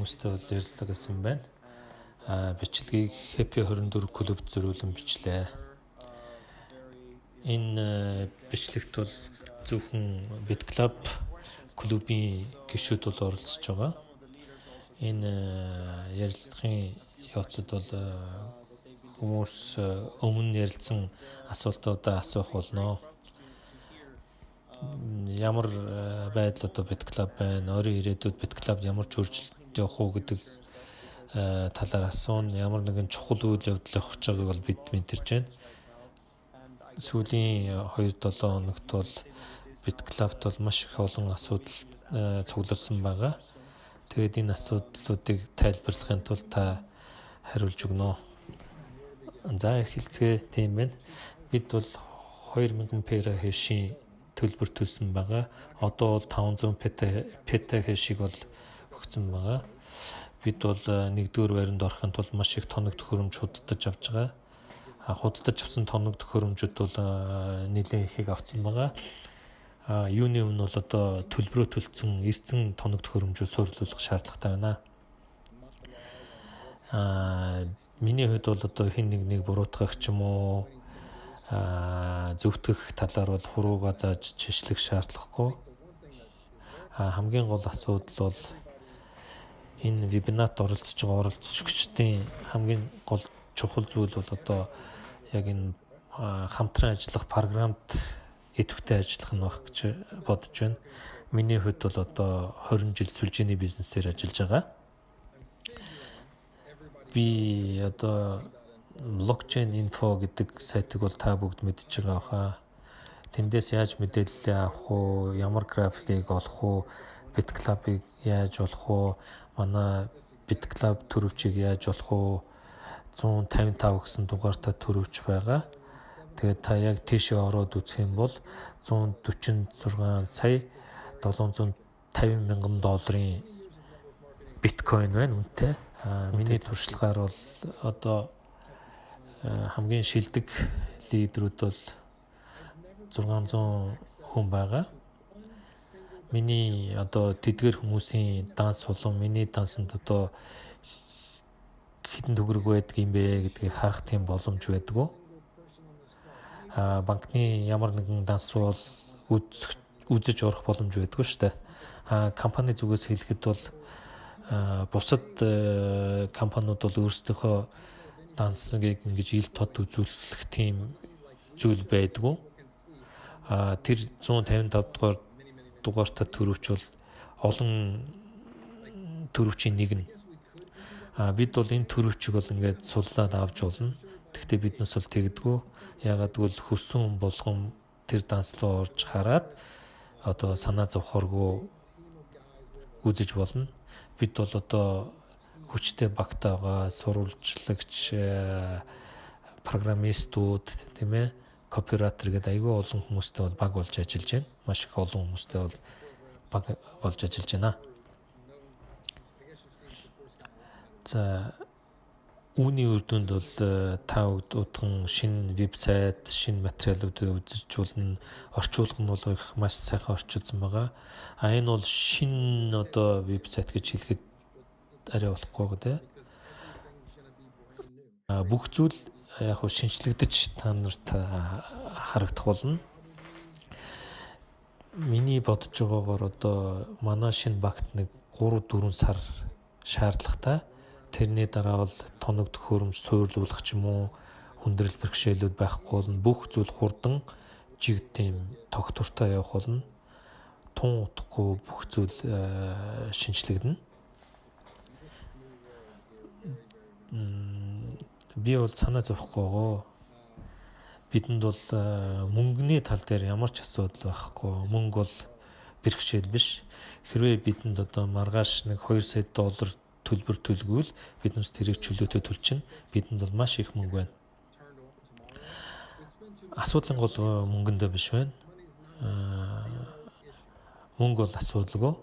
хүмүүстэй бол ярилцлага гэсэн байна. Бичлэгийг Happy 24 клуб зориулан бичлээ. Энэ бичлэгт бол зөвхөн BitClub клубын гишүүд бол оролцож байгаа. Энэ ярилцлагын явцад бол хүмүүс өмнө ярилцсан асуултуудаа асуух болно. Ямар байдал одоо BitClub байна, ойрын ирээдүйд BitClub ямар ч өөрчлөлт явах уу гэдэг талаар асууна. Ямар нэгэн чухал үйл явдал явах гэж байгааг бол бид мэдэрч байна. Сүүлийн 2-7 хоногт бол BitClub-т бол маш их олон асуудал цугларсан байгаа. Тэгээд энэ асуудлуудыг тайлбарлахын тулд та хариулж өгнө. За эхэлцгээе, тийм байна. Бид бол 2000 petahash-ийн төлбөр төлсөн байгаа. Одоо бол 500 petahash-ийг бол өгсөн байгаа. Бид бол нэгдүгээр байранд орохын тулд маш их тоног төхөөрөмж худалдаж авч байгаа. Худалдаж авсан тоног төхөөрөмжүүд бол нэлээд ихийг авсан байгаа. Юуны өмнө бол одоо төлбөрөө төлсөн эрдсэн тоног төхөөрөмжөө суйрлуулах шаардлагатай байна. Миний хувьд бол одоо хэн нэг буруутгах ч юм уу зөвтгөх талаар бол хурууга зааж чишлэх шаардлагагүй. Хамгийн гол асуудал бол энэ вебинарт оролцож байгаа оролцогчдын хамгийн гол чухал зүйл бол одоо яг энэ хамтран ажиллах програмд идэвхтэй ажиллах нь байх гэж бодож байна. Миний хувьд бол одоо 20 жил сүлжээний бизнесээр ажиллаж байгаа. Би одоо blockchain info гэдэг сайтыг бол та бүгд мэдж байгаа хаа. Тэндээс яаж мэдээлэл авах уу, ямар графикийг олох уу, BitClub-ыг яаж олох уу, манай BitClub төрөвчийг яаж олох уу, 155 гэсэн дугаартай төрөвч байгаа. Тэгээд та яг тийшээ ороод үзэх юм бол 146 сая 750 мянган долларын биткойн байна үнэтэй. Миний туршлагаар бол одоо хамгийн шилдэг лидерүүд бол 600 хүн байгаа. Миний одоо тэдгэр хүмүүсийн данс болон миний дансанд одоо хэдэн төгрөг байдаг юм бэ гэдгийг харах тийм боломж байдаг. Банкны ямар нэгэн данс руу бол үзэж орох боломж байдгүй шүү дээ. Компани зүгээс хэлэхэд бол бусад компаниуд бол өөрсдийнхөө дансыг ингэж ил тод үзүүлэх тийм зүйл байдгүй. Тэр 155 дугаар дугаартай төрөвч бол олон төрөвчийн нэг нь. Бид бол энэ төрөвчийг бол ингээд суллаад авч болно. Гэхдээ биднээс бол тэгдэггүй. Яагаад гэвэл хүссэн болгон тэр данс руу орж хараад одоо санаа зовхоргүй үзэж болно. Бид бол одоо хүчтэй багтаа байгаа сурвалжлагч, программистууд, тийм ээ, копирайтер гэдэг айгүй олон хүмүүстэй бол баг болж ажиллаж байна. Маш их олон хүмүүстэй бол баг болж ажиллаж байна. За үүний үр дүнд бол та удхан шинэ вебсайт, шинэ материалуудыг үзэж болно. Орчуулга нь бол их маш сайхан орчуулсан байгаа. Энэ бол шинэ одоо вебсайт гэж хэлэхэд арай болохгүй байгаа тий. Бүх зүйл яг хөө шинжлэгдэж та нарт харагдах болно. Миний бодож байгаагаар одоо манай шинэ багт нэг 3-4 сар шаардлагатай. Тэрний дараа бол тоног төхөөрөмж суйрлуулах ч юм уу, хүндрэл бэрхшээлүүд байхгүй болно. Бүх зүйл хурдан жиг тийм тогтвортой явах болно. Тун утгагүй бүх зүйл шинжлэгдэнэ. Би бол санаа зовхгүй байгаа. Бидэнд бол мөнгөний тал дээр ямар ч асуудал байхгүй. Мөнгө бол бэрхшээл биш. Хэрвээ бидэнд одоо маргааш нэг 2 сая доллар төлбөр төлгүүл биднээс тэрийг чөлөөтэй төлчихнө. Бидэнд бол маш их мөнгө байна. Асуудлын гол мөнгөндөө биш байна. Мөнгө бол асуудалгүй.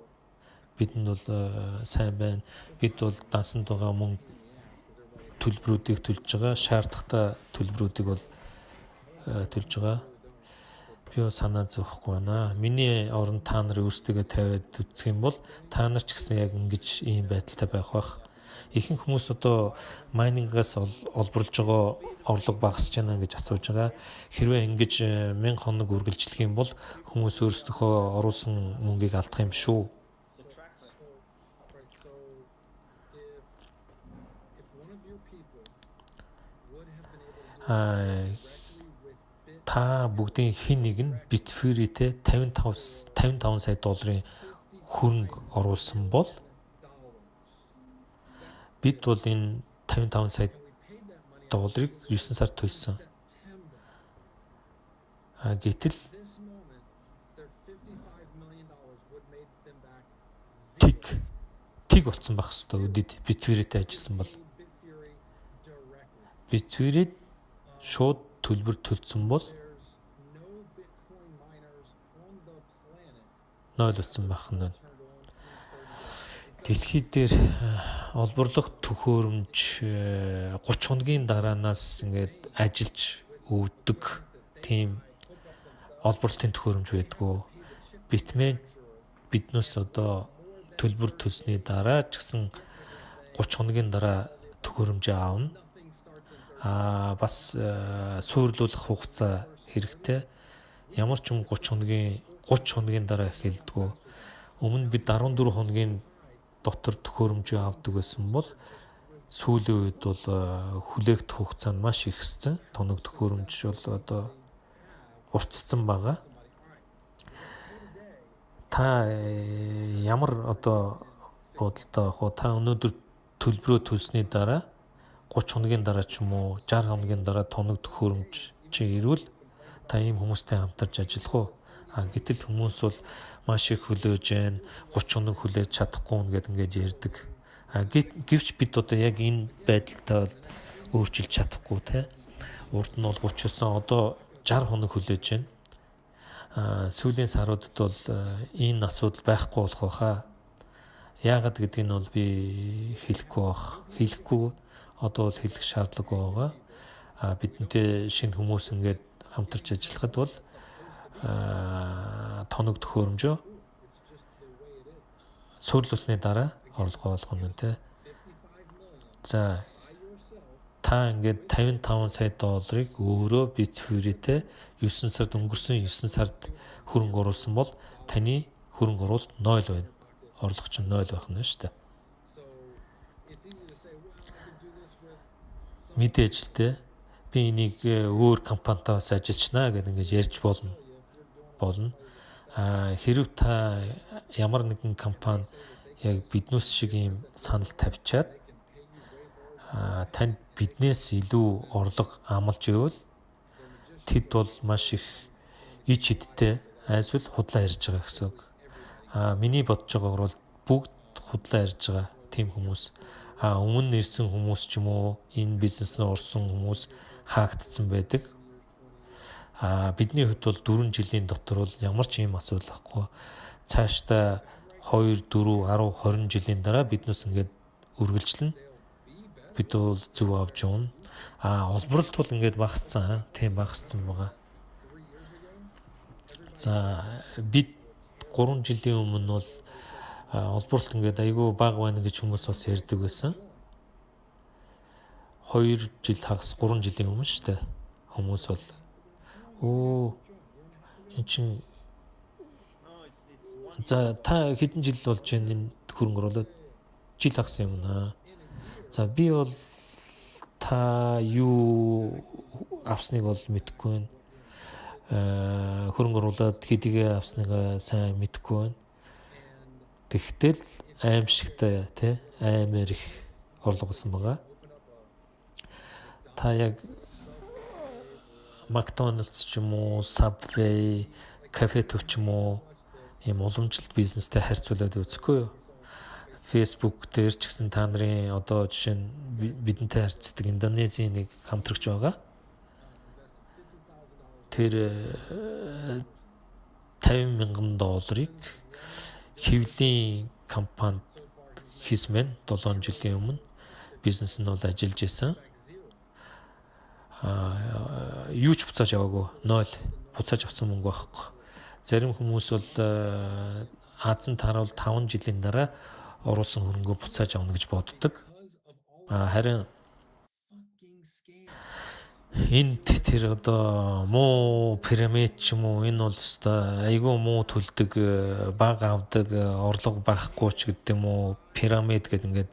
Бидэнд бол сайн байна. Бид бол дансанд байгаа мөнгө төлбөрүүдийг төлж байгаа. Шаардлагатай төлбөрүүдийг бол төлж байгаа. Би бол санаа зовхгүй байна. Миний оронд та нар өөрсдөө тавиад үзэх юм бол та нар ч гэсэн яг ингэж ийм байдалтай байх бах. Ихэнх хүмүүс одоо майнингаас олборлож байгаа орлого багасж байна гэж асууж байгаа. Хэрвээ ингэж 1000 хоног үргэлжлэх юм бол хүмүүс өөрсдийнхөө оруулсан мөнгийг алдах юм шүү. Та бүгдийн хэн нэг нь Bitfury-тэй 55 сая долларын хөрөнгө оруулсан бол бид бол энэ 55 сая долларыг 9 сард төлсөн. Гэтэл тэг болсон байх хэвээр өдөд Bitfury-тэй ажилласан бол Bitfury-д шууд төлбөр төлсөн бол 0 болсон байх нь байна. Дэлхий дээр олборлох төхөөрөмж 30 хоногийн дараанаас ингээд ажиллаж өгдөг тийм олборлолтын төхөөрөмж байдгүй. Bitmain биднээс одоо төлбөр төлсний дараа ч гэсэн 30 хоногийн дараа төхөөрөмжөө авна. Бас суурлуулах хугацаа хэрэгтэй. Ямар ч юм 30 хоногийн дараа эхэлдэггүй. Өмнө бид 14 хоногийн дотор төхөөрөмжөө авдаг байсан бол сүүлийн үед бол хүлээгдэх хугацаа нь маш ихссэн. Тоног төхөөрөмж бол одоо уртцсан байгаа. Та ямар одоо бодолтой байх вэ? Та өнөөдөр төлбөрөө төлсний дараа 30 хоногийн дараа ч юм уу 60 хоногийн дараа тоног төхөөрөмж чи ирвэл та ийм хүмүүстэй хамтарч ажиллах уу? Гэтэл хүмүүс бол маш их хүлээж байна, 30 хоног хүлээж чадахгүй нь гэд ингэж ярьдаг. Гэвч бид одоо яг энэ байдалтай өөрчилж чадахгүй те. Урд нь бол 39, одоо 60 хоног хүлээж байна. Сүүлийн саруудад бол энэ асуудал байхгүй болох байхаа. Яагаад гэдгийг нь бол би хэлэхгүй байх. Хэлэхгүй одоо бол хэлэх шаардлагагүй байгаа. Бидэнтэй шинэ хүмүүс ингээд хамтарч ажиллахад бол тоног төхөөрөмжөө суурлуулсны дараа орлогоо олгоно нь те. За та ингээд 55 сая долларыг өөрөө Bitfury-тэй 9 сард өнгөрсөн 9 сард хөрөнгө оруулсан бол таны хөрөнгө оруулалт 0 байна. Орлого чинь 0 байх нь шүү дээ. Мэдээж л те би энийг өөр компанитай бас ажиллачнаа гэдэг ингэж ярьж болно. Хэрв та ямар нэгэн компани яг биднээс шиг ийм санал тавьчаад танд биднээс илүү орлого амлаж ивэл тэд бол маш их ич хидтэй айсвал худлаа ярьж байгаа гэсэн үг. Миний бодож байгаагаар бол бүгд худлаа ярьж байгаа тийм хүмүүс. Өмнө ирсэн хүмүүс ч юм уу энэ бизнес рүү орсон хүмүүс хаагдсан байдаг. Бидний хувьд бол 4 жилийн дотор бол ямар ч юм асуудал байхгүй. Цаашдаа 2, 4, 10, 20 жилийн дараа биднээс ингээд үргэлжлэнэ. Бид бол зөв авч явна. Олборлолт бол ингээд багассан, тийм багассан байгаа. За бид 3 жилийн өмнө бол олборлолт ингээд айгүй бага байна гэж хүмүүс бас ярьдаг байсан. 2 жил хагас 3 жилийн өмнө шүү дээ. Хүмүүс бол эн чин за та хэдэн жил болж байна энэ хөрөнгө оруулаад жил хагас юм аа. За би бол та юу авсныг бол мэдэхгүй байна. Хөрөнгө оруулаад хэдийгээ авсныг сайн мэдэхгүй байна. Тэгтэл аимшигтай тий аймаар их орлого олсон байгаа. Та яг McDonald's ч юм уу, Subway, кафе төв ч юм уу ийм уламжлалт бизнестэй харьцуулаад үзэхгүй юу? Facebook дээр ч гэсэн та нарын одоо жишээ нь бидэнтэй харьцдаг Индонезийн нэг хамтрагч байгаа. Тэр 50,000 долларыг хэвлийн компанид хийсэн байна. 7 жилийн өмнө бизнес нь бол ажиллаж исэн. Юу ч буцааж яваагүй 0. буцааж авсан мөнгө байхгүй. Зарим хүмүүс бол Азийн таруул 5 жилийн дараа оруулсан хөрөнгөө буцааж авна гэж боддог. Харин энд тэр одоо муу пирамид ч юм уу, энэ бол өстой айгүй муу төлдөг, бага авдаг, орлого байхгүй ч гэдэг юм уу, пирамид гэдэг ингээд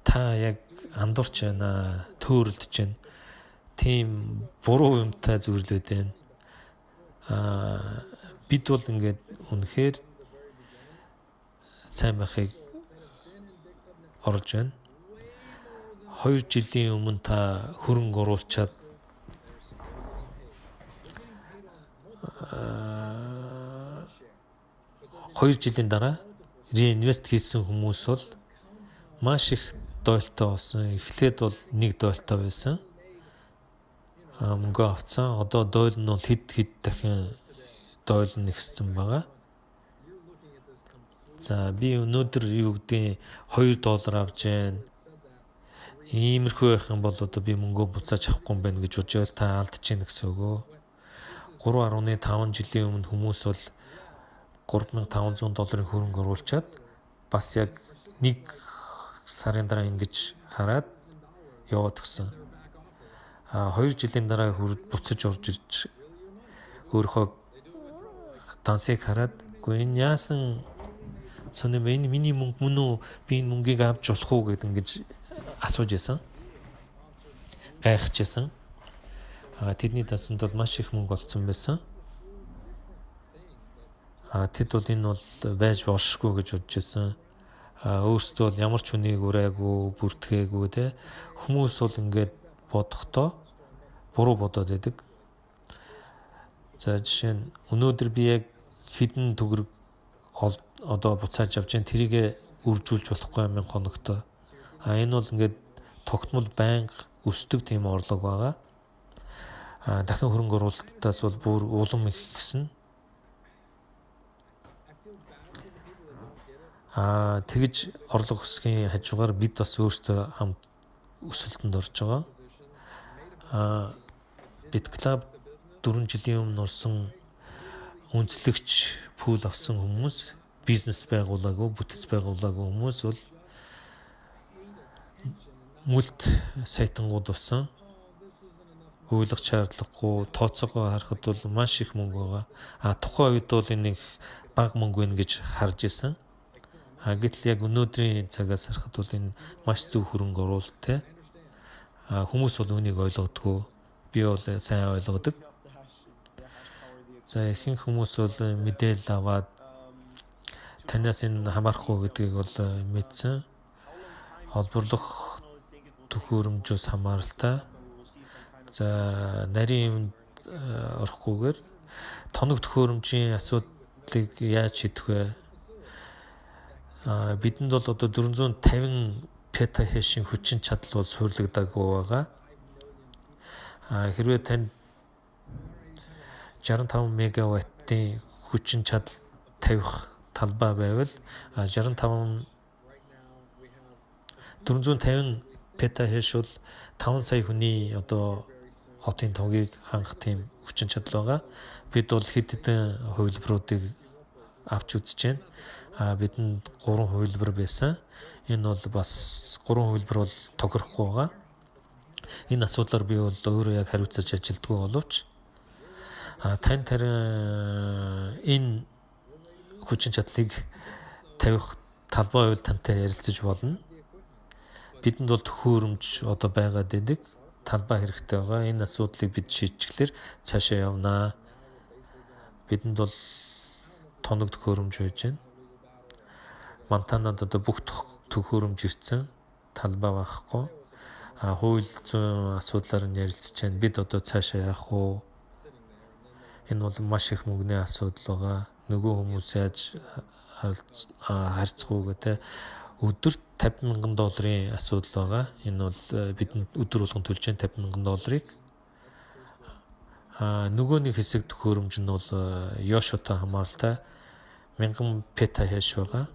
та яг андуурч байна, төөрөлдөж байна. Тийм буруу юмтай зүрлээд байна. Бид бол ингээд үнэхээр сайн байхыг орж байна. 2 жилийн өмнө та хөрөнгө оруулчаад 2 жилийн дараа реинвест хийсэн хүмүүс бол маш их дойлтой болсон. Эхлээд бол 1 дойлтой байсан. Мөнгө авцсан. Одоо дойл нь бол хэд хэд дахин дойл нь ихссэн байгаа. За би өнөөдөр юу гэдэг 2 доллар авч जैन. Иймэрхүү байх юм бол одоо би мөнгөө буцааж авахгүй юм байна гэж бодож байвал та алдчихна гэсэн үг өө. 3.5 жилийн өмнө хүмүүс бол 3500 долларын хөрөнгө оруулчаад бас яг 1 сарын дараа ингэж хараад яваад гисэн. 2 жилийн дараа хүрд буцаж орж ирж өөрийнхөө дансыг хараад үгүй энэ яасан сонин бэ? Энэ миний мөнгө мөн үү? Би энэ мөнгийг авч болох уу гэд ингэж асууж исэн. Гайхаж исэн. Тэдний дансанд бол маш их мөнгө олцсон байсан. Тэд бол энэ бол байж болшгүй гэж бодож исэн. Өөрсдөө бол ямар ч хүнийг ураагүй, бүртгээгүй те. Хүмүүс бол ингээд бодохдоо буруу бодоод байдаг. За жишээ нь өнөөдөр би яг хэдэн төгрөг одоо буцааж авч जैन тэрийг үржүүлж болохгүй 1000 хоногтой. Энэ бол ингээд тогтмол байнга өсдөг тийм орлого байгаа. Дахин хөрөнгө оруулалтаас бол бүр улам их ихсэн. Тэгж орлого өсгийн хажуугаар бид бас өөрсдөө хамт өсөлтөнд орж байгаа. BitClub 4 жилийн өмнө орсон үнэлэгч пул авсан хүмүүс, бизнес байгуулаагүй, бүтэц байгуулаагүй хүмүүс бол мүлт сайтангууд болсон. Уйлах шаардлагагүй, тооцоогоо харахад бол маш их мөнгө байгаа. Тухайн үед бол энийг бага мөнгө байна гэж харж исэн. Гэтэл яг өнөөдрийн цагаас харахад бол энэ маш зөв хөрөнгө оруулалт. Хүмүүс бол үүнийг ойлгодгоо. Би бол сайн ойлгодог. За ихэнх хүмүүс бол мэдээлэл аваад танаас энэ хамаарахгүй гэдгийг бол мэдсэн. Олборлох төхөөрөмжөөс хамааралтай. За нарийн юмд орохгүйгээр тоног төхөөрөмжийн асуудлыг яаж шийдэх вэ? Бидэнд бол одоо 450 петахэшийн хүчин чадал бол суйрлагдаагүй байгаа. Хэрвээ танд 65 мегаваттын хүчин чадал тавих талбай байвал 65 450 петахэш бол 5 сая хүний одоо хотын тогийг хангах тийм хүчин чадал байгаа. Бид бол хэд хэдэн хувилбаруудыг авч үзэж байна. Бидэнд 3 хувилбар байсан. Энэ бол бас 3 хувилбар бол тохирохгүй байгаа. Энэ асуудлаар би бол өөрөө яг хариуцаж ажилдгүй боловч тань тарин энэ хүчин чадлыг тавих талбай байвал тантай ярилцаж болно. Бидэнд бол төхөөрөмж одоо байгаад байдаг. Талбай хэрэгтэй байгаа. Энэ асуудлыг бид шийдчихлээр цаашаа явнаа. Бидэнд бол тоног төхөөрөмж байж байна. Монтанад одоо бүх төхөөрөмж ирсэн. Талбай байхгүй. Хууль зүйн асуудлаар нь ярилцж байна. Бид одоо цаашаа явах уу? Энэ бол маш их мөнгөний асуудал байгаа. Нөгөө хүмүүс яаж харьцах уу гэдэг өдөрт 50,000 долларын асуудал байгаа. Энэ бол бидэнд өдөр болгон төлж байгаа 50,000 долларыг. Нөгөө нэг хэсэг төхөөрөмж нь бол Йошотой хамааралтай 1000 петахэш байгаа.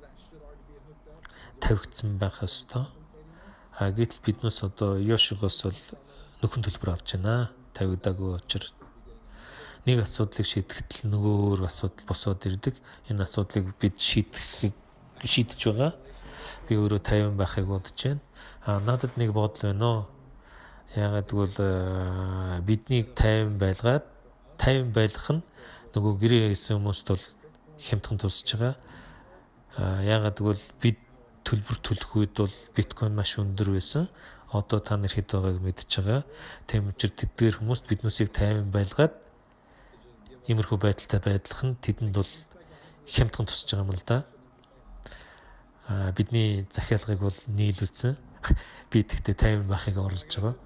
Тавигдсан байх ёстой. Гэтэл биднээс одоо Йошигоос бол нөхөн төлбөр авч байна. Тавигдаагүй учраас Нэг асуудлыг шийдэхэд л нөгөө өөр асуудал босоод ирдэг. Энэ асуудлыг бид шийдэж байгаа. Би өөрөө 50 байхыг бодож байна. Надад нэг бодол байна оо. Яагаад гэвэл биднийг 50 байлгаад 50 байлгах нь нөгөө гэрээ хийсэн хүмүүст бол хямдхан тусаж байгаа. Яагаад гэвэл бид төлбөр төлөх үед бол биткойн маш өндөр байсан. Одоо та нар хэд байгааг мэдж байгаа. Тийм учраас тэдгээр хүмүүст биднүүсийг 50 байлгаад иймэрхүү байдалтай байдлах нь тэдэнд бол хямдхан тусаж байгаа юм л да. Бидний захиалгыг бол нийлүүлсэн. Би тэгтээ 50 байхыг орлож байгаа.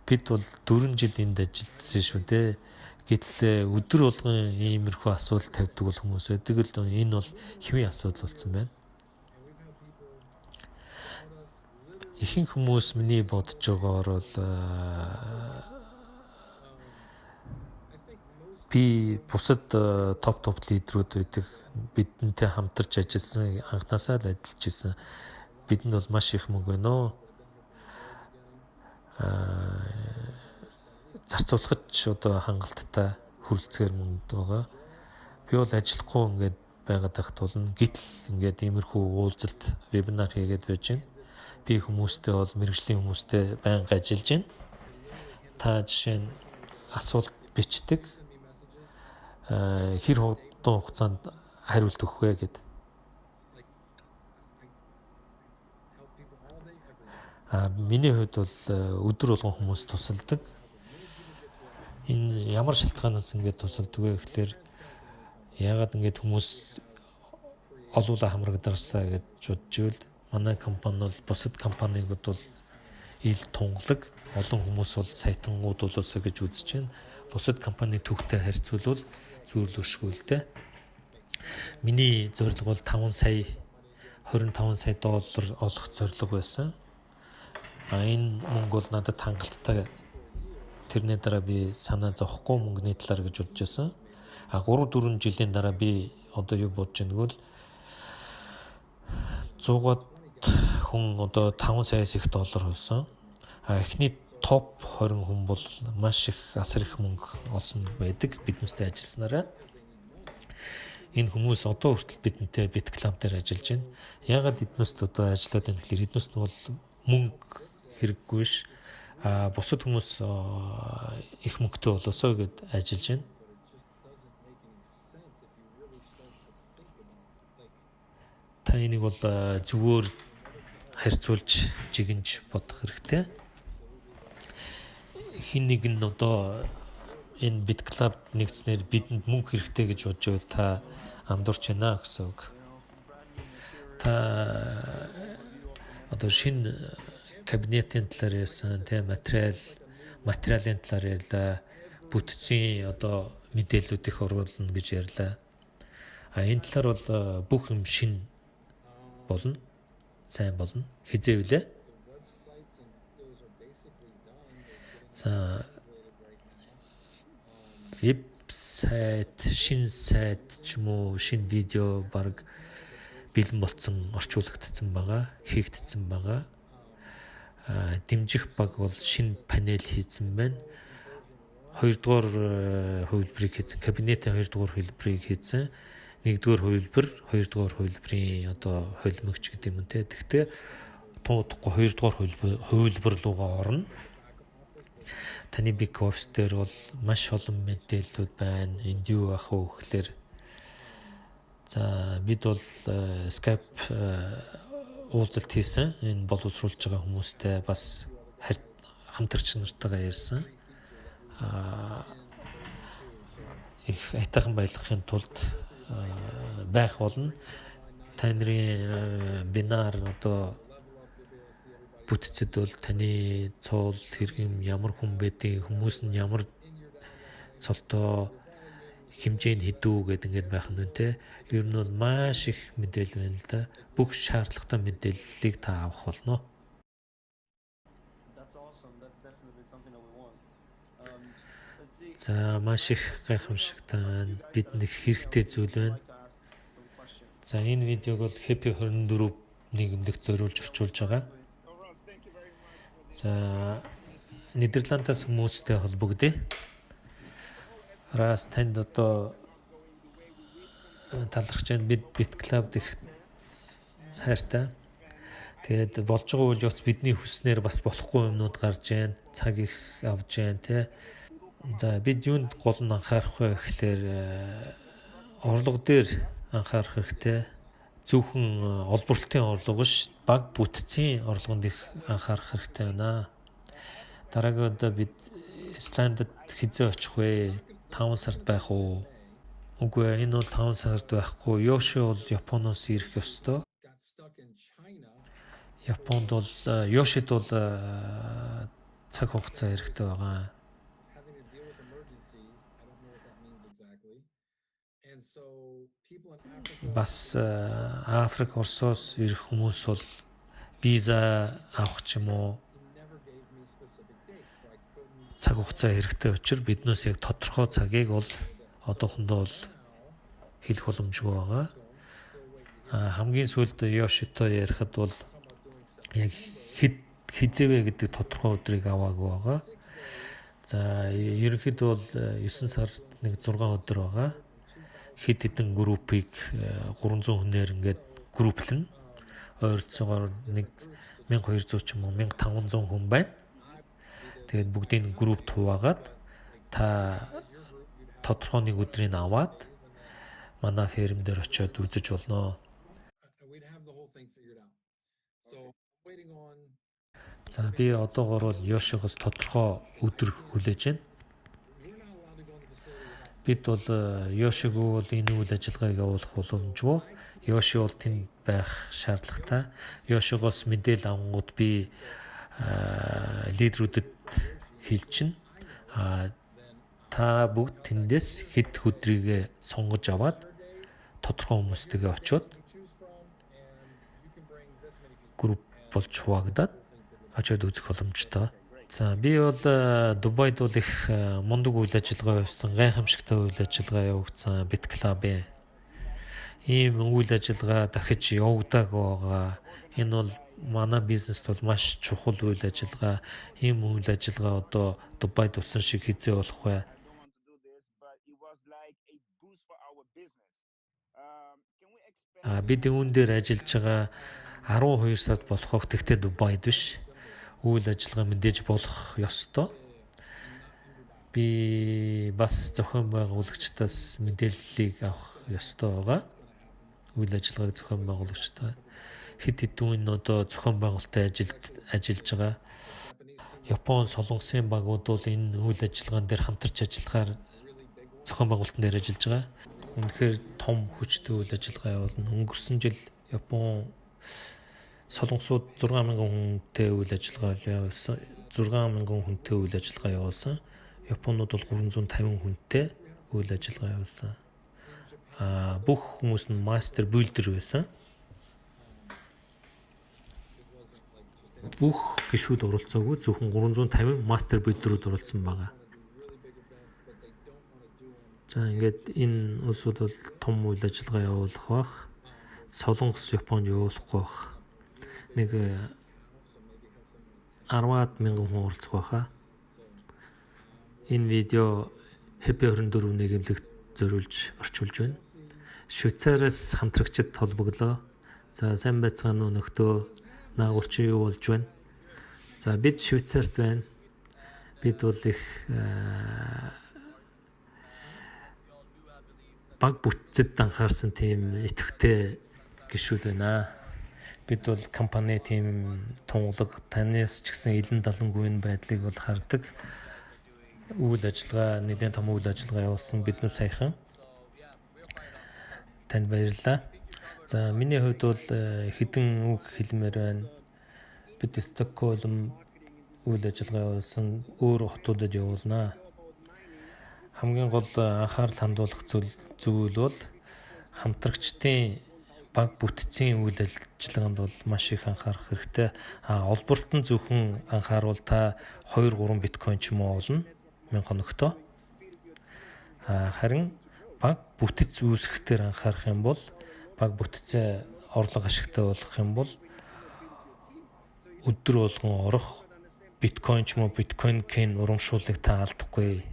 Бид бол 4 жил энд ажилласан шүү дээ. Гэтэл өдөр болгон иймэрхүү асуудал тавьдаг бол хүмүүс байдаг л энэ бол хэвийн асуудал болсон байна. Ихэнх хүмүүс миний бодож байгаагаар бол би бусад топ лидерүүд байдаг бидэнтэй хамтарч ажилласан, анхнаасаа л ажиллаж исэн. Бидэнд бол маш их мөнгө байна оо. Зарцуулахад ч одоо хангалттай хүрэлцгээр мөнгө байгаа. Би бол ажиллахгүй ингээд байгаад байх тул гítэл ингээд иймэрхүү уулзалт вебинар хийгээд байж байна. Би хүмүүстэй бол мэргэжлийн хүмүүстэй байнга ажиллаж байна. Та жишээ нь асуулт бичдэг. Хэр хурдан хугацаанд хариулт өгөх вэ гэд. Миний хувьд бол өдөр болгон хүмүүс тусалдаг. Энэ ямар шалтгаанаас ингээд тусалдаг вэ гэхлээр яагаад ингээд хүмүүс олуула хамрагдарсаа гэж бодож ивэл манай компани бол бусад компаниуд бол ил тунгалаг, олон хүмүүс бол саятангууд болоосоо гэж үзэж байна. Бусад компани түүхтэй харьцуулбал зүйрлөшгүй л дээ. Миний зорилго бол 5 сая 25 сая доллар олох зорилго байсан. Энэ мөнгө бол надад хангалттай. Тэрний дараа би санаа зовхгүй мөнгөний талаар гэж бодож байсан. 3-4 жилийн дараа би одоо юу бодож байгааг бол 100-аад хүн одоо 5 саяас их доллар олсон. Эхний топ 20 хүн бол маш их асар их мөнгө олсон байдаг биднээстэй ажилласнараа. Энэ хүмүүс одоо хүртэл бидэнтэй BitClub дээр ажиллаж байна. Яагаад эднүст одоо ажиллаад байна гэхээр эднүст нь бол мөнгө хэрэггүй ш. Бусад хүмүүс их мөнгөтэй болоосоо гэд ажиллаж байна. Та энийг бол зөвөр харьцуулж жигэнж бодох хэрэгтэй. Хин нэг нь одоо энэ BitClub нэгдснээр бидэнд мөнгө хэрэгтэй гэж бодож байвал та андуурч байна гэсэн үг. Та одоо шинэ кабинетийн талаар ярьсан, тийм материалын талаар ярьлаа, бүтцийн одоо мэдээллүүд их оруулна гэж ярьлаа. Энэ талаар бол бүх юм шинэ болно, сайн болно. Хизээ үлээ. За вебсайт, шинэ сайт ч юм уу, шинэ видео баг бэлэн болцсон, орчуулагдсан байгаа, хийгдсэн байгаа. Дэмжих баг бол шинэ панел хийсэн байна. 2-дугаар хувилбарыг хийсэн, кабинетийн 2-дугаар хувилбарыг хийсэн. 1-р хувилбар, 2-дугаар хувилбарын одоо холимогч гэдэг юм те. Тэгэхдээ тун удахгүй 2-дугаар хувилбар руугаа орно. Таны Big Office дээр бол маш олон мэдээллүүд байна. Энд юу ах вэ гэхлээр за бид бол Skype уулзалт хийсэн. Энэ боловсруулж байгаа хүмүүстэй бас хамтрагч нартайгаа ярьсан. Их аятайхан байлгахын тулд байх болно. Та нарын бинар одоо бүтцэд бол таны цол хэргэм ямар хүн байдгийг, хүмүүс нь ямар цолтой, хэмжээ нь хэдүү гэдэг ингээд байх нь те. Ер нь бол маш их мэдээлэл байна л да. Бүх шаардлагатай мэдээллийг та авах болно. За маш их гайхамшигтай байна. Бид нэг хэрэгтэй зүйл байна. За энэ видеог бол Happy 24 нийгэмлэгт зориулж орчуулж байгаа. За Нидерландаас хүмүүстэй холбогдъё. Рас танд одоо талархаж байна. Бид BitClub их хайртай. Тэгээд болж байгаа үйл явц бидний хүснээр бас болохгүй юмнууд гарч байна. Цаг их авж байна те. За бид юунд гол нь анхаарах вэ гэхлээр орлого дээр анхаарах хэрэгтэй. Зөвхөн олборлтын орлого биш, баг бүтцийн орлогонд их анхаарах хэрэгтэй байна. Дараагийн удаа бид Исландд хэзээ очих вэ? 5 сард байх уу? Үгүй ээ, энэ бол 5 сард байхгүй. Йоши бол Японоос ирэх ёстой. Японд бол Йошид бол цаг хугацаа хэрэгтэй байгаа. Бас Африк, Оросоос ирэх хүмүүс бол виза авах ч юм уу цаг хугацаа хэрэгтэй учраас биднээс яг тодорхой цагийг бол одоохондоо бол хэлэх боломжгүй байгаа. Хамгийн сүүлд Йошитой ярихад бол яг хэзээ гэдэг тодорхой өдрийг аваагүй байгаа. За ерөнхийдөө бол 9 сард нэг 6 өдөр байгаа. Хэд хэдэн группийг 300 хүнээр ингээд групплэн. Ойролцоогоор нэг 1200 ч юм уу 1500 хүн байна. Тэгээд бүгдийг групп хуваагаад та тодорхой нэг өдрийг аваад манай ферм дээр очиод үзэж болно. За би одоогоор бол Йошигоос тодорхой өдөр хүлээж байна. Бид бол Йошигоо бол энэ үйл ажиллагааг явуулах боломжгүй. Йоши бол тэнд байх шаардлагатай. Йошигоос мэдээлэл авангууд би лидерүүдэд хэлчин. Та бүгд тэндээс хэд өдрийг сонгож аваад тодорхой хүмүүстэйгээ очиод групп болж хуваагдаад очиод үзэх боломжтой. За би бол Дубайд бол их мундаг үйл ажиллагаа явуулсан, гайхамшигтай үйл ажиллагаа явагдсан BitClub-ийн ийм үйл ажиллагаа дахиж явагдаагүй байгаа. Энэ бол манай бизнест бол маш чухал үйл ажиллагаа. Ийм үйл ажиллагаа одоо Дубайд усан шиг хэзээ болох вэ? Бид үүн дээр ажиллаж байгаа 12 сард болох тэгтээ Дубайд биш. Үйл ажиллагаа мэдээж болох ёстой. Би бас зохион байгуулагчдаас мэдээллийг авах ёстой байгаа. Үйл ажиллагааг зохион байгуулагчдаа хэд хэдэн одоо зохион байгуулалтын ажилд ажиллаж байгаа. Япон, Солонгосын багууд бол энэ үйл ажиллагаан дээр хамтарч ажиллахаар зохион байгуулалтын дээр ажиллаж байгаа. Үнэхээр том хүчтэй үйл ажиллагаа явуулна. Өнгөрсөн жил Япон, Солонгосууд 6000 хүнтэй үйл ажиллагаа явуулсан. 6000 хүнтэй үйл ажиллагаа явуулсан. Японууд бол 350 хүнтэй үйл ажиллагаа явуулсан. Бүх хүмүүс нь мастер билдер байсан. Бүх гишүүд оролцоогүй, зөвхөн 350 мастер билдерүүд оролцсон байгаа. За ингээд энэ улсууд бол том үйл ажиллагаа явуулах бах. Солонгос, Японд явуулахгүй бах. Нэг 10,000 хүн оролцох байхаа. Энэ видео Happy 24 нийгэмлэгт зориулж орчуулж байна. Швейцараас хамтрагчид холбоглоо. За сайн байцгаана уу нөхдөө. Наагур чи юу болж байна? За бид Швейцарт байна. Бид бол их баг бүтцэд анхаарсан тийм идэвхтэй гишүүд байна. Бид бол компани тийм тунгалаг танаас ч гэсэн илэн далангүй энэ байдлыг бол хардаг. Үйл ажиллагаа нэлээд том үйл ажиллагаа явуулсан бид нар саяхан. Танд баярлалаа. За миний хувьд бол хэдэн үг хэлмээр байна. Бид Стокгольм үйл ажиллагаа явуулсан, өөр хотуудад явуулнаа. Хамгийн гол анхаарал хандуулах зүйл бол хамтрагчдын баг бүтцийн үйл ажиллагаанд бол маш их анхаарах хэрэгтэй. Олборлолт нь зөвхөн анхааруул та 2-3 биткойн ч юм уу олно 1000 хоногтоо. Харин баг бүтэц үүсгэх дээр анхаарах юм бол баг бүтцээ орлого ашигтай болох юм бол өдөр болгон орох биткойн ч юм уу биткойн кен урамшууллыг та алдахгүй.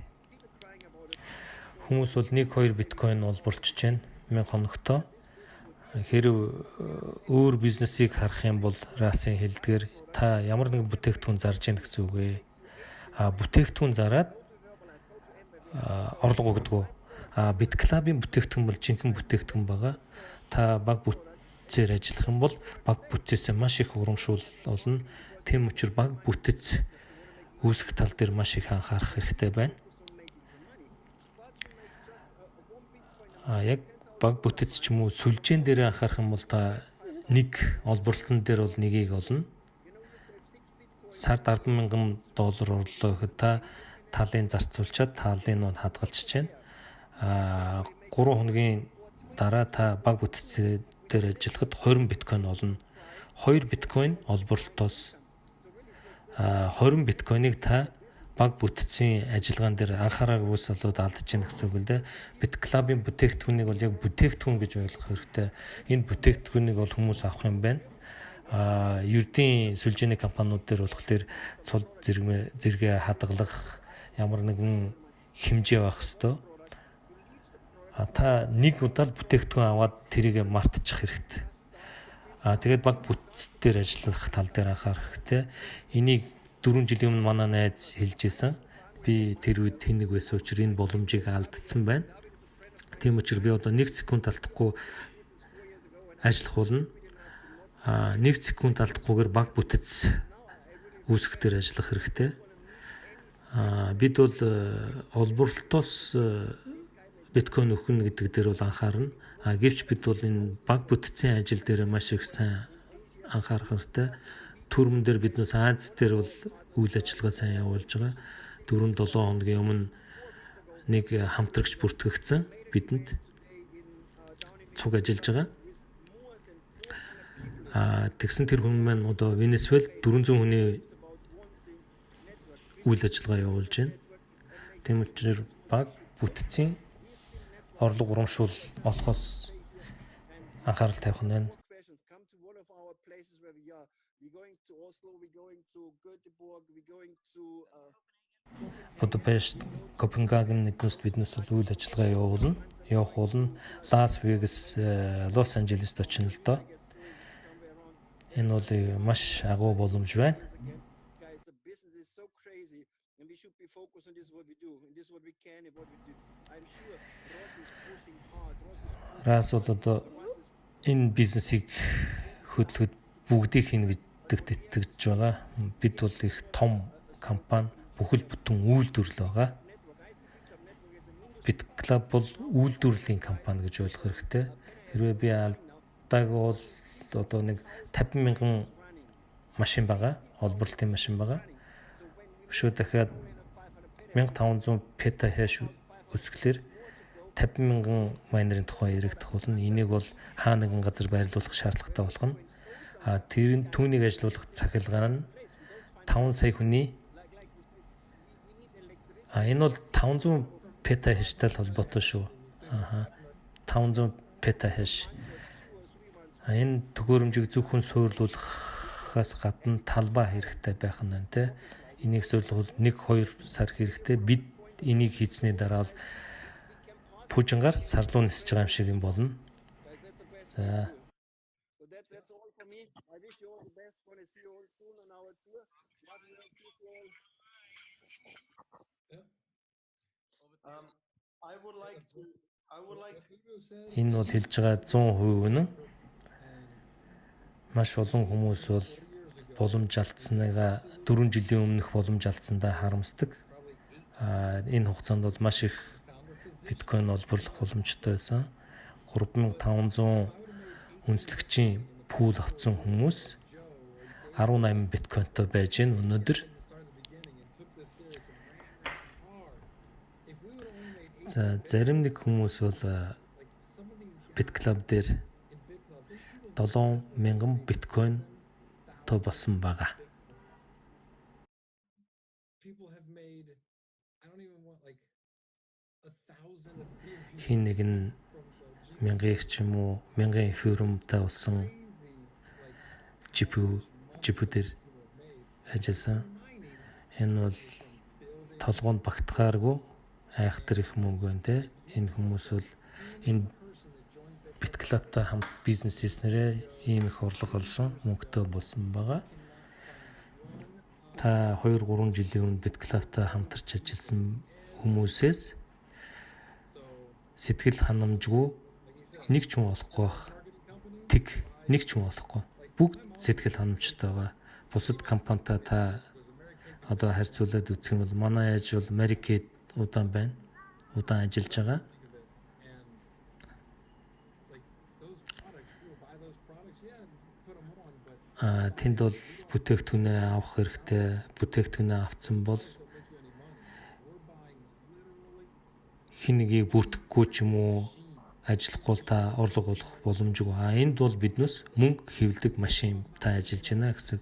Хүмүүс бол 1-2 биткойн олборлож байна 1000 хоногтоо. Хэрв өөр бизнесийг харах юм бол Расын хэлдгээр та ямар нэгэн бүтээгдэхүүн зарж гин гэсэн үг ээ. А бүтээгдэхүүн зараад орлого өгдөг. А BitClub-ийн бүтээгдэхүүн бол жинхэнэ бүтээгдэхүүн байгаа. Та баг бүтцээр ажиллах юм бол баг бүтцээсээ маш их урамшуул олно. Тийм учраас баг бүтэц үүсгэх тал дээр маш их анхаарах хэрэгтэй байна. А яг баг бүтэц ч юм уу сүлжээн дээр анхаарах юм бол та нэг олборлолтон дээр бол нэгийг олно. Сард $10,000 орлоо гэхэд та талын зарцуулчаад талын нууд хадгалчихж байна. А 3 хоногийн дараа та баг бүтэц дээр ажиллахад 20 биткойн олно. 2 биткойн олборлолтоос 20 биткойныг та баг бүтцийн ажиллагаан дээр анхаараагүйс болоод алдаж яах гэсэн үг л дээ. BitClub-ийн бүтээгдэхүүнийг бол яг бүтээгдэхүүн гэж ойлгох хэрэгтэй. Энэ бүтээгдэхүүнийг бол хүмүүс авах юм байна. А ердийн сүлжээний компаниуд дээр болохоор цул зэрэгээ хадгалах ямар нэгэн хэмжээ байх ёстой. А та нэг удаа л бүтээгдэхүүн аваад тэрийг мартчих хэрэгтэй. А тэгээд баг бүтц дээр ажиллах тал дээр анхаарах хэрэгтэй. Энийг 4 жилийн өмнө манай найз хэлж исэн. Би тэр үед тэнэг байсан учраас энэ боломжийг алдсан байна. Тийм учраас би одоо 1 секунд алдахгүй ажиллах болно. А 1 секунд алдахгүйгээр баг бүтэц үүсгэх дээр ажиллах хэрэгтэй. А бид бол олборлолтоос биткойн өгнө гэдэг дээр бол анхаарна. А гэвч бид бол энэ баг бүтцийн ажил дээр маш их сайн анхаарах хэрэгтэй. Түрмэн дээр биднээс Аз дээр бол үйл ажиллагаа сайн явуулж байгаа. 4-7 хоногийн өмнө нэг хамтрагч бүртгэгдсэн бидэнд цуг ажиллаж байгаа. А тэгсэн тэр хүн маань одоо Венесуэл 400 хүний үйл ажиллагаа явуулж байна. Тийм учраас баг бүтцийн орлого урамшуул олохоос анхаарал тавих нь байна. Будапешт, Копенгаген эднүст биднээс бол үйл ажиллагаа явуулна. Явах болно. Лас Вегас, Лос Анжелест очино л доо. Энэ бол маш агуу боломж байна. Рас бол одоо энэ бизнесийг хөдөлгөхөд бүгдийг хийнэ гэдэгт итгэж байгаа. Бид бол их том компани, бүхэл бүтэн үйлдвэрлэл байгаа. BitClub бол үйлдвэрлэлийн компани гэж ойлгох хэрэгтэй. Хэрвээ би алдааг бол одоо нэг 50,000 машин байгаа, олборлолтын машин байгаа. Өшөө дахиад 1500 петахэш өсгөлөөр 50,000 майнерын тухай яригдах болно. Энийг бол хаа нэгэн газар байрлуулах шаардлагатай болох нь. А тэр нь түүнийг ажилуулах цахилгаан нь 5 сая хүний. А энэ бол 500 петахэштэй л холбоотой шүү. Аха. 500 петахэш. А энэ төхөөрөмжийг зөвхөн суурлуулахаас гадна талбай хэрэгтэй байх нь байна те. Энийг суурлах 1-2 сар хэрэгтэй. Бид энийг хийсний дараа л пүжингаар сарлуу нисэж байгаа юм шиг юм болно. За. Энэ бол хэлж байгаа 100% үнэн. Маш олон хүмүүс бол боломж алдсаныгаа 4 жилийн өмнөх боломж алдсандаа харамсдаг. А энэ хугацаанд бол маш их биткойн олборлох боломжтой байсан. 3500 үнэлэгчийн пул авсан хүмүүс 18 биткойнтой байж гэн өнөөдөр. За зарим нэг хүмүүс бол BitClub дээр 7000 биткойн то болсон байгаа. Хин нэг нь мянган их ч юм уу мянган эфириумтай болсон GPU дээр ажилласан. Энэ бол толгоонд багтахааргүй Айхтар их мөнгө байна те. Энэ хүмүүс бол энэ BitClub-тай хамт бизнес хийснээрээ ийм их орлого олсон, мөнгөтэй болсон байгаа. Та 2-3 жилийн өмнө BitClub-тай хамтарч ажилласан хүмүүсээс сэтгэл ханамжгүй нэг ч хүн олохгүй байх. Тэг нэг ч хүн олохгүй. Бүгд сэтгэл ханамжтай байгаа. Бусад компанитай та одоо харьцуулаад үзэх юм бол манай аж бол Mary Kay удаан байна. Удаан ажиллаж байгаа. Тэнд бол бүтээгдэхүүнээ авах хэрэгтэй. Бүтээгдэхүүнээ авсан бол хэн нэгийг бүртгэхгүй ч юм уу ажиллахгүй бол та орлого олох боломжгүй. Энд бол биднээс мөнгө хэвлдэг машин та ажиллаж байна гэсэн.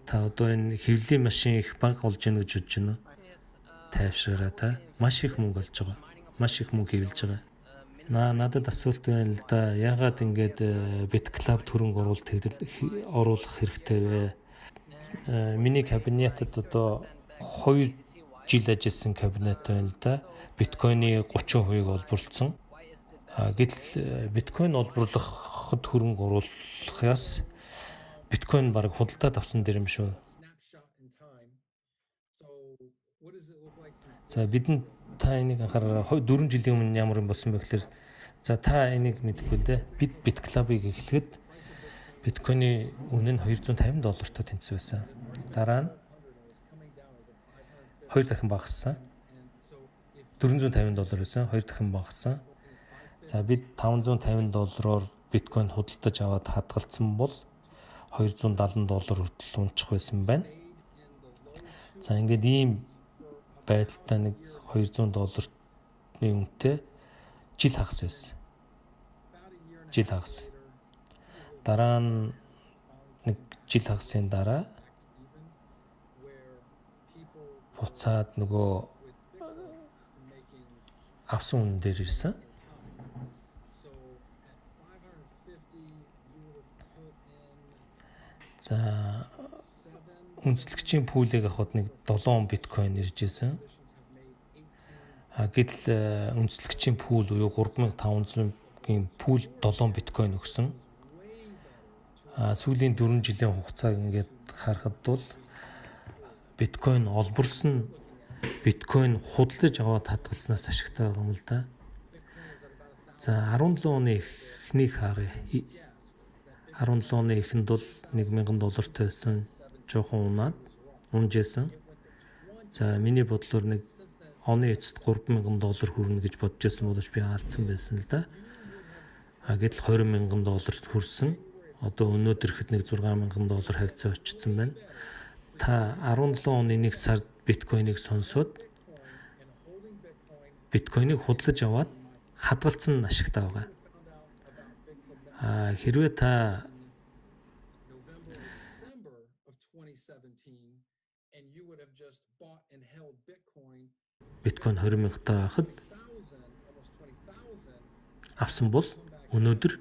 Та одоо энэ хэвлэлийн машин их бага олж яах гэж бодож байна уу? Тайвшраараа та маш их мөнгө олж байгаа. Маш их мөнгө хэвлэж байгаа. Надад асуулт байна л да. Яагаад ингэж BitClub хөрөнгө оруулах хэрэгтэй вэ? Миний кабинетэд одоо 2 жил ажилласан кабинет байна л да. Биткойны 30%-ийг олборлцсон. Гэтэл биткойн олборлоход хөрөнгө оруулахаас биткойн бараг худалдаад авсан дэр юм шүү. За бидэнд та энийг анхаараа 4 жилийн өмнө ямар юм болсон бэ гэхээр за та энийг мэдэхгүй л дээ. Бид BitClub-ыг эхлэхэд биткойны үнэ нь $250 тэнцсэн байсан. Дараа нь 2 дахин багассан. $450 байсан, 2 дахин багассан. За бид $550 биткойн худалдаж аваад хадгалсан бол $270 хүртэл унчих байсан байна. За ингээд ийм байдалтай нэг $200 үнэтэй жил хагас байсан. Жил хагас. Дараа нь нэг жил хагасын дараа буцаад нөгөө авсан үнэн дээр ирсэн. За үндэслэгчийн пүүлийг авахад нэг 7 биткойн ирж исэн. Гэтэл үндэслэгчийн пүүл буюу 3500-ийн пүүл 7 биткойн өгсөн. Сүүлийн 4 жилийн хугацааг ингээд харахад бол биткойн олборлсон, биткойн худалдаж аваад хадгалснаас ашигтай байгаа юм л да. За 17 оны эхнийг харъя. 17 оны эхэнд бол $1000 байсан, жоохон унаад унжсэн. За миний бодлоор нэг оны эцэст $3000 хүрнэ гэж бодож байсан боловч би алдсан байсан л да. Гэтэл $20,000 хүрсэн. Одоо өнөөдөр ихэд нэг $6,000 хавьцаа очсон байна. Та 17 оны 1 сард биткойныг сонсоод биткойныг худалдаж аваад хадгалсан нь ашигтай байгаа. Хэрвээ та биткойн 20,000-тай байхад авсан бол өнөөдөр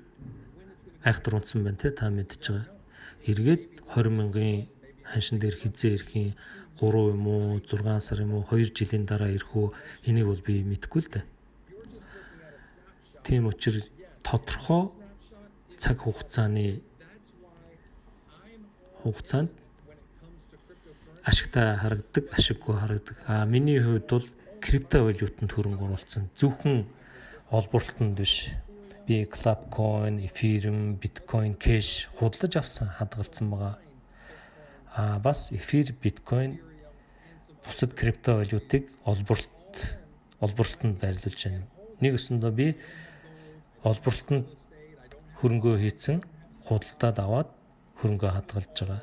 айхтар унтсан байна те, та мэдж байгаа. Эргээд 20,000-ын ханшин дээр хизээ ирэх юм 3 юм уу 6 сар юм уу 2 жилийн дараа ирэх үү, энийг бол би мэдэхгүй л дээ. Тийм учраас тодорхой цаг хугацааны хугацаанд ашигтай харагдаг, ашиггүй харагдаг. Миний хувьд бол крипто валютанд хөрөнгө оруулсан. Зөвхөн олборлолтонд биш. Би Clubcoin, Ethereum, Bitcoin Cash худалдаж авсан, хадгалсан байгаа. Бас эфир, биткойн, бусад крипто валютыг олборлолтонд байрлуулж байна. Нэг өсөндөө би олборлолтонд хөрөнгөө хийцэн, худалдаад аваад хөрөнгөө хадгалж байгаа.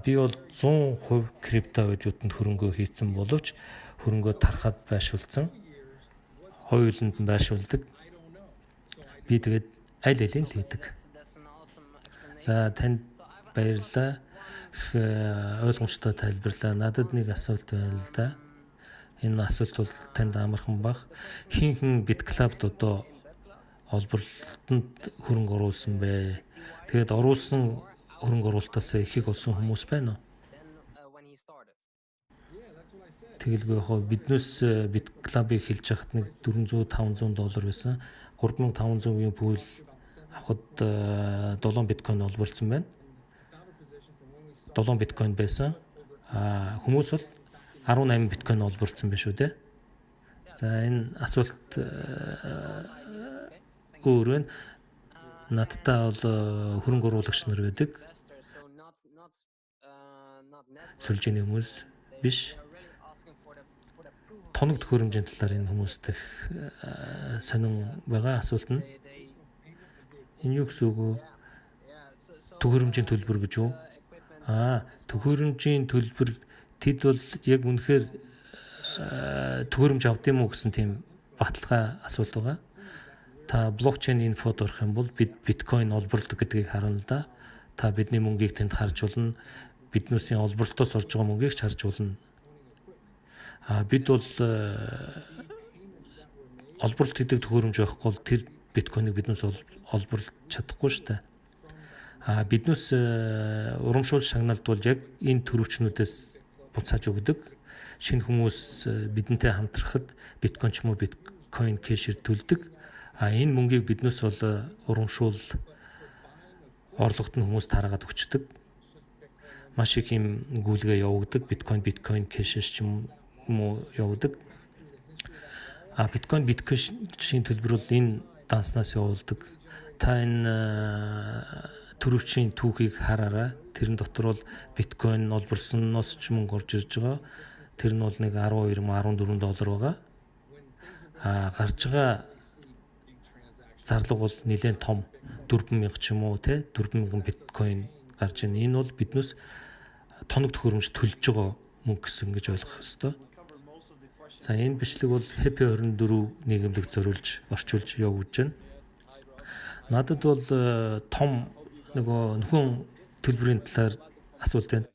Би бол 100% крипто валютанд хөрөнгөө хийцэн боловч хөрөнгөө тархаад байршуулсан. Хоёуланд нь байршуулдаг. Би тэгээд аль алийг л хийдэг. За танд баярлалаа. Их ойлгомжтой тайлбарлаа. Надад нэг асуулт байна л да. Энэ асуулт бол танд амархан баг. Хин хин BitClub-д одоо олборлолтонд хөрөнгө оруулсан бэ? Тэгээд оруулсан хөрөнгө оруулалтаас ихийг олсон хүмүүс байна уу? Тэгэлгүй яг биднээс BitClub-ыг хэлж хахад нэг 400 500 доллар байсан. 3500-ийн pool авахад 7 биткойн олборлсон байна. 7 биткойн байсан. Хүмүүс бол 18 биткойн олборлсон байх шүү дээ. За энэ асуулт өөр байна. Надтай бол хөрөнгө оруулагч нар байдаг. Сүлжээний хүмүүс биш. Тоног төхөөрөмжийн талаар энэ хүмүүст их сонин байгаа асуулт нь. Энэ юу гэсэн үг вэ? Төхөөрөмжийн төлбөр гэж юу? Төхөөрөмжийн төлбөр тэд бол яг үнэхээр төхөөрөмж авд юм уу гэсэн тийм баталгаа асуулт байгаа. Та блокчейн инфод орох юм бол бид биткойн олборлдог гэдгийг харна л да. Та бидний мөнгийг тэнд харж болно. Биднүүсийн олборлолтоос орж байгаа мөнгийг ч харж болно. Бид бол олборлолт хийдэг төхөөрөмж байхгүй бол тэр биткойныг биднээс олборлож чадахгүй шүү дээ. Биднээс урамшуул шагналд бол яг энэ төрөвчнүүдээс буцааж өгдөг. Шинэ хүмүүс бидэнтэй хамтрахад биткойн ч юм уу биткойн кэшээр төлдөг. Энэ мөнгийг биднээс бол урамшуул орлогод нь хүмүүс тараагаад өгчдөг. Маш их юм гүйлгээ явагддаг. Биткойн кэшээс ч юм уу явдаг. Биткойн биткойн төлбөр бол энэ данснаас явуулдаг. Та энэ төрөвчийн түүхийг хараарай. Тэрэн дотор бол биткойн олборсноос ч мөнгө орж ирж байгаа. Тэр нь бол нэг 12 14 доллар байгаа. Гарч байгаа зарлага бол нэлээд том 4000 ч юм уу те 4000 биткойн гарч байна. Энэ бол биднээс тоног төхөөрөмж төлж байгаа мөнгө гэсэн гэж ойлгох ёстой. За энэ бичлэг бол Happy 24 нийгэмлэг зориулж орчуулж явуулж байна. Надад бол том нөгөө нөхөн төлбөрийн талаар асуулт байна.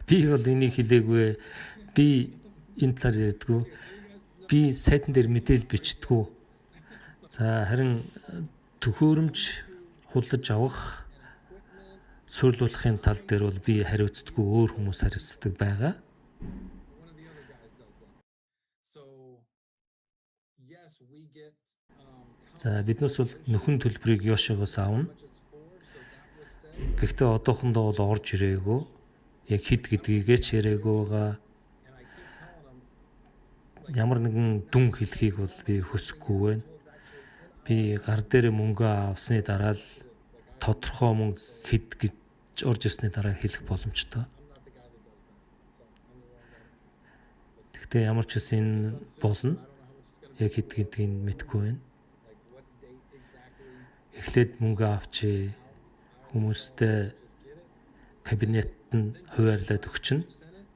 Би бол энийг хэлээгүй. Би энэ талаар ярьдгүй. Би сайтан дээр мэдээлэл бичдэггүй. За харин төхөөрөмж худалдаж авах, суйрлуулахын тал дээр бол би хариуцдаггүй, өөр хүмүүс хариуцдаг байгаа. За биднээс бол нөхөн төлбөрийг Йошигоос авна. Гэхдээ одоохондоо бол орж ирээгүй. Яг хэд гэдгийгээ ч яриаггүй байгаа. Ямар нэгэн дүн хэлхийг бол би хүсэхгүй байна. Би гар дээр мөнгө авсны дараа л тодорхой мөнгө хэд гэж орж ирсний дараа хэлэх боломжтой. Гэхдээ ямар ч үс энэ болно. Яг хэд гэдгийг мэдэхгүй байна. Эхлээд мөнгө авчи хүмүүстэй кабинет нь хуваарлаад өгчнө.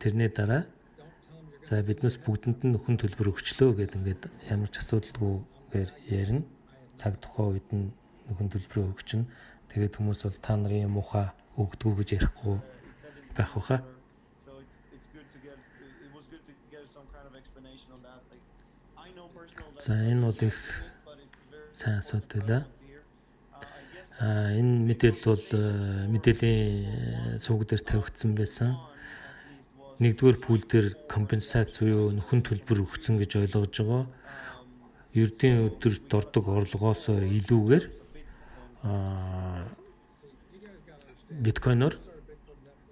Тэрний дараа за биднээс бүгдэнд нь нөхөн төлбөр өгчлөө гэд ингээд ямар ч асуудалгүйгээр ярина. Цаг тухайн үед нь нөхөн төлбөрөө өгчнө. Тэгээд хүмүүс бол та нарын муухай өгдөггүй гэж ярихгүй байх байхаа. За энэ бол их сайн асуулт байлаа. Энэ мэдээлэл бол мэдээллийн сувг дээр тавигдсан байсан. Нэгдүгээр пул дээр компенсац буюу нөхөн төлбөр өгсөн гэж ойлгож байгаа. Ердийн өдөрт ордог орлогоос илүүгээр биткойноор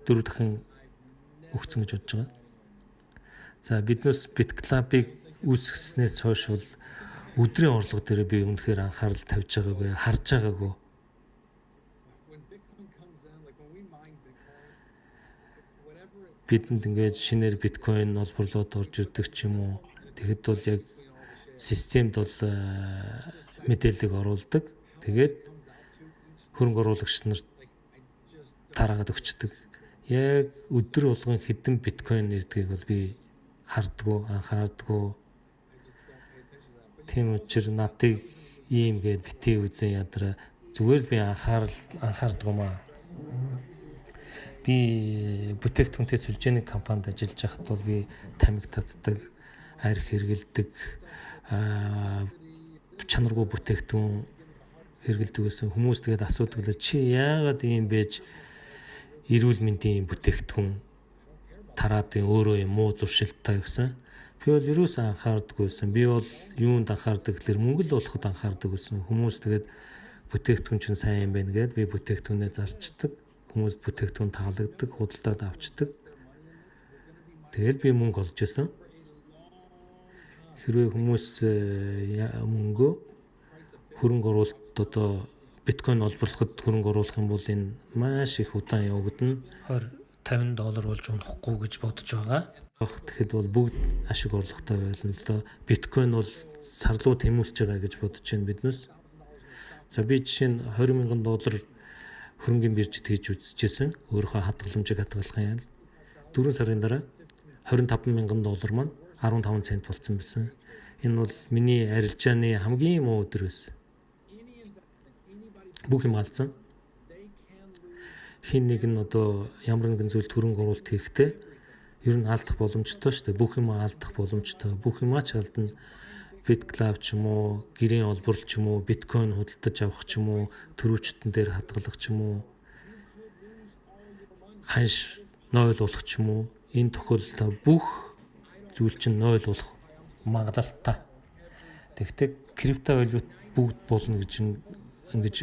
4 дахин өгсөн гэж бодож байгаа. За биднээс BitClub-ыг үүсгэснээс хойш бол өдрийн орлого дээр би үнэхээр анхаарал тавьж байгаагүй, харж байгаагүй. Бидэнд ингээд шинээр биткойн олборлоод орж ирдэг ч юм уу. Тэгэхэд бол яг системд бол мэдээллийг оруулдаг. Тэгээд хөрөнгө оруулагч нар тараагаад өгчдөг. Яг өдөр болгон хэдэн биткойн ирдгийг бол би хардгуу, анхаардгуу. Тийм учраас надыг ийм гээд битгий үзэн ядраа. Зүгээр л би анхаардгуу маа. Би бүтээгдэхүүнтэй сүлжээний компанид ажиллаж байхад бол би тамхи татдаг, арх хэргэлдэг, чанаргүй бүтээгдэхүүн хэргэлдэг гэсэн. Хүмүүс тэгээд асуудаг л чи яагаад ийм байж эрүүл мэндийн бүтээгдэхүүн тараадын өөрөө юм муу зуршилттай гэсэн. Би бол ерөөсөө анхаардаггүйсэн. Би бол юунд анхаардаг гэхлээр мөнгө л болоход анхаардаг гэсэн. Хүмүүс тэгээд бүтээгдэхүүн чинь сайн юм байна гэд би бүтээгдэхүүнээ зарчдаг. Хүмүүс бүтээгдэхүүн таалагддаг, худалдаад авчдаг. Тэгэл би мөнгө олж исэн. Хэрвээ хүмүүс мөнгөө хөрөнгө оруулалт одоо биткойн олборлоход хөрөнгө оруулах юм бол энэ маш их удаан явагдана. 20 50 доллар болж унахгүй гэж бодож байгаа. Тэгэхэд бол бүгд ашиг орлоготой байлна л доо. Биткойн бол сарлуу тэмүүлж байгаа гэж бодож байна биднээс. За би жишээ нь 20 мянган доллар хөрөнгөний биржид хийж үзчихсэн. Өөрийнхөө хадгаламжийг хадгалахын тулд 4 сарын дараа 25 мянган доллар маань 15 цент болсон байсан. Энэ бол миний арилжааны хамгийн муу өдөр байсан. Бүх юм алдсан. Хин нэг нь одоо ямар нэгэн зүйлд хөрөнгө оруулалт хийхдээ ер нь алдах боломжтой шүү дээ. Бүх юм алдах боломжтой. Бүх юмаа ч алдна. BitClub ч юм уу, гэрийн олборлол ч юм уу, биткойн худалдаж авах ч юм уу, төрүүчтэн дээр хадгалах ч юм уу, ханш 0 болох ч юм уу. Энэ тохиолдолд бүх зүйл чинь 0 болох магадлалтай. Тэгэхдээ криптовалют бүгд болно гэж ингэж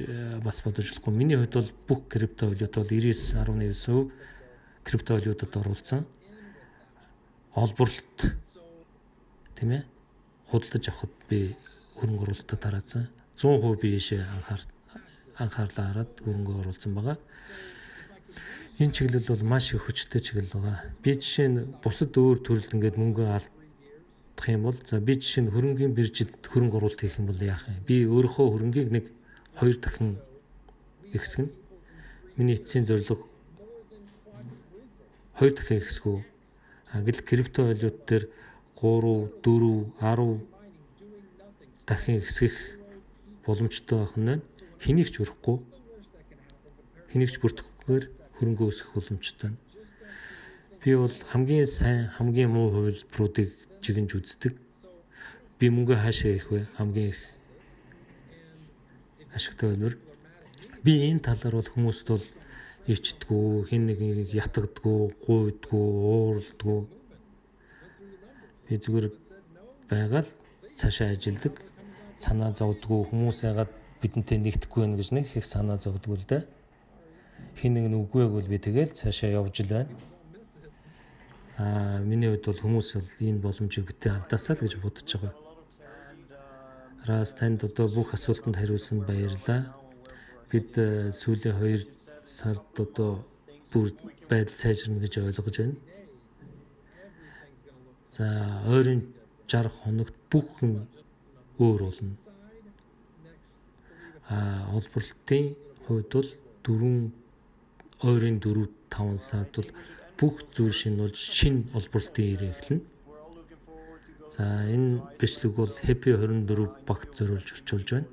бас бодож болохгүй. Миний хувьд бол бүх криптовалют бол 99.9% криптовалютад оруулсан. Олборлолт тийм ээ. Худалдаж авахд би хөрөнгө оруулалтад тараасан. 100% би ийшээ анхаарлаа хараад хөрөнгө оруулсан байгаа. Энэ чиглэл бол маш их хүчтэй чиглэл байгаа. Би жишээ нь бусад өөр төрөлд ингээд мөнгө алдах юм бол за би жишээ нь хөрөнгийн биржид хөрөнгө оруулалт хийх юм бол яах юм? Би өөрийнхөө хөрөнгийг нэг 2 дахин ихсгэн. Миний эцсийн зорилго 2 дахин ихсгүү. Гэл криптовалют дээр 3, 4, 10 дахин ихсгэх боломжтой байх нь байна. Хэнийг ч өрөхгүй, хэнийг ч бүртгэхгүйгээр хөрөнгө өсгөх боломжтой байна. Би бол хамгийн сайн, хамгийн муу хувилбаруудыг жигэнж үздэг. Би мөнгө хаашаа хийх вэ? Хамгийн их ашигтай хувилбар. Би энэ талаар бол хүмүүст бол ичдэггүй, хэн нэгийг ятгадгүй, гуйдгүй, ууралдгүй. Би зүгээр байгаал цаашаа ажилдаг. Санаа зовдгүй, хүмүүс яагаад бидэнтэй нэгдэхгүй байна гэж нэг их санаа зовдгүй л дээ. Хин нэг нь үгүй бол би тэгэл цаашаа явж л байна. Миний хувьд бол хүмүүс бол энэ боломжийг битээ алдаасаа л гэж бодож байгаа. Раз танд одоо бүх асуултанд хариулсан баярлалаа. Бид сүүлийн 2 сард одоо бүр байдал сайжирна гэж ойлгож байна. За ойрын 60 хоногт бүх юм өөр болно. Олборлолтын хувьд бол 4 ойрын 4-5 сард бол бүх зүйл шинэ болж шинэ олборлолтын эрэ эхэлнэ. За энэ бичлэг бол Happy 24 багт зориулж орчуулж байна.